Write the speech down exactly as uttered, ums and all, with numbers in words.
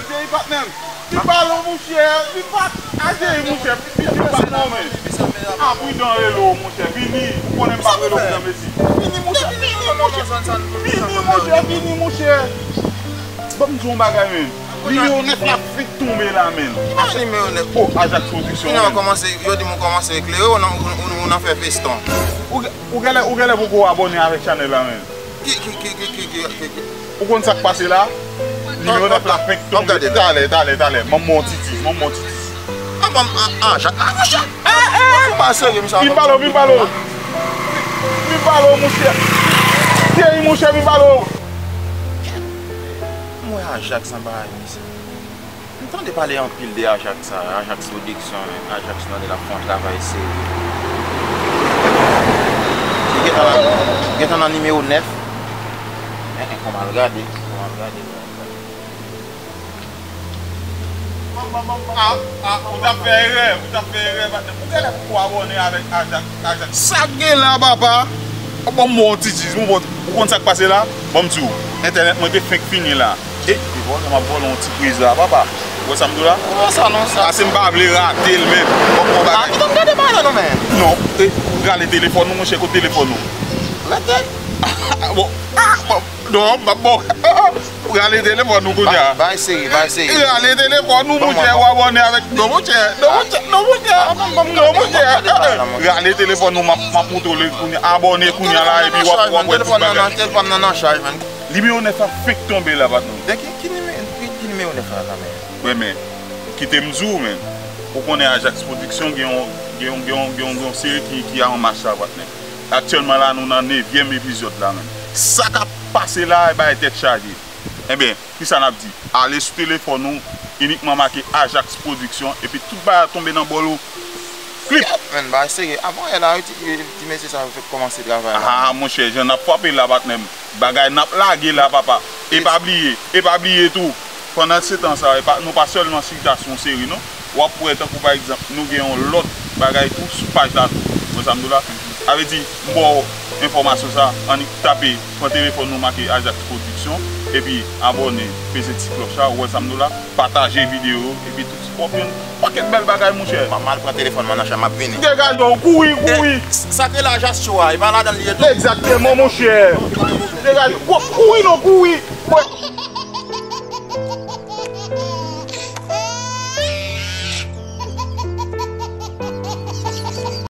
Jay patnè m. Li pa lo monchè, li pa Jay monchè, li pa lo men. A pridan rele w monchè, vini, ou konnen m pa rele w nan mesi. Vini monchè, vini monchè, vini monchè, vini monchè. Ban m di w yon bagay men. Nimewo nèf la fenk tonbe la men. Ki bagay nimewo nèf? O, Ajax Production men. Kòmanse, yo di m ou kòmanse eklere, ou nan, ou, ou, ou nan fè feston. Ou, ou genlè, ou genlè poko abòne avèk chanèl la men. Ki, ki, ki, ki, ki, ki, ki, ki? Ou konn sa k pase la? Nimewo nèf la fenk tonbe. Talè, talè, talè. Ban m ba w ti tis, ban m ba w ti tis. An, ban m, an, an, Ajax, an, Ajax. Ou pa serye, misye. Vin pale w, vin pale w. Vin pale w, monchè. Thierry, monchè, vin pale w. M wè Ajax anba misye. M tande pale anpil de Ajax sa, Ajax Production, Ajax tande l ap fè yon travay serye. Li gentan nan, gentan nan nimewo nèf. En, en, kòman l gade, kòman l gade. Ah, ah, ou t ap fè erè, ou t ap fè erè, patnè. Ou genlè poko abòne avèk Ajax, Ajax. Sa k gen la, papa? Ban m ba w ti tis, ou konn, ou konn sa k pase la? Ban m di w, entènèt mwen te fenk fini la. E, li vòlè, m ap vòlè yon ti priz la, papa. Ou wè sa m di w la? Ou wè sa non, sa. Pase m pa vle rate l, men. Ban m yon bagay. Ah, kite m gade bagay la non, men. Non, e, rale telefòn ou, monchè, kote telefòn ou? Rete. Ah, bon, ah, bon, non, m ap ba w. Rale telefòn ou kounye a. Bay, bay seri, bay seri. Rale telefòn ou, monchè, w abòne avèk, non, monchè, non, monchè, non, monchè, non, monchè. Rale telefòn ou, m ap, m ap montre w li kounye a. Abòne kounye a la, epi w ap, w ap wè tout bagay. Telefòn nan nan chaj, man. Nimewo nèf la fenk tonbe la, patnè. De ki, ki nime-, ki, ki nimewo nèf la, la, men? Wi, men, kite m di w, men. Ou konnen Ajax Production gen yon, gen yon, gen yon, gen yon, gen yon seri ki, ki an mach la, patnè. Aktyèlman la, nou nan nevyèm epizòd la, men. Sa k ap pase la, e bagay tèt chaje. Enben, kisa n ap di? Ale sou telefòn ou, inikman make Ajax Production, epi tout bagay ap tonbe nan bòl ou. Flip! Men, bagay serye. Avan yè la, wi, ti, ti mesye sa yo fèk kòmanse travay la. Ah, monchè, jan n ap frape la, patnè m. Bagay n ap lage la, papa. E pa bliye, e pa bliye tou, pandan se tan sa, e pa, nou pa sèlman chita sou yon seri, non. W ap wè, tankou pa egzanp, nou gen yon lòt bagay tou sou paj la tou. Ou wè sa m di w la? Sa vle di, m ba w enfòmasyon sa, annik tape, pran telefòn nou, make Ajax Production, epi abòne, peze ti klòch la, ou wè sa m di w la? Pataje videyo, epi tout, w ap jwenn pakèt bèl bagay, monchè. M ap mal pran telefòn mwen nan chè, m ap vini. Degaje w, kouri, kouri. E, sa te la Ajax Show a, e pa ladan l ye tou. Egzakteman, monchè. Degaje w, kouri non, kouri.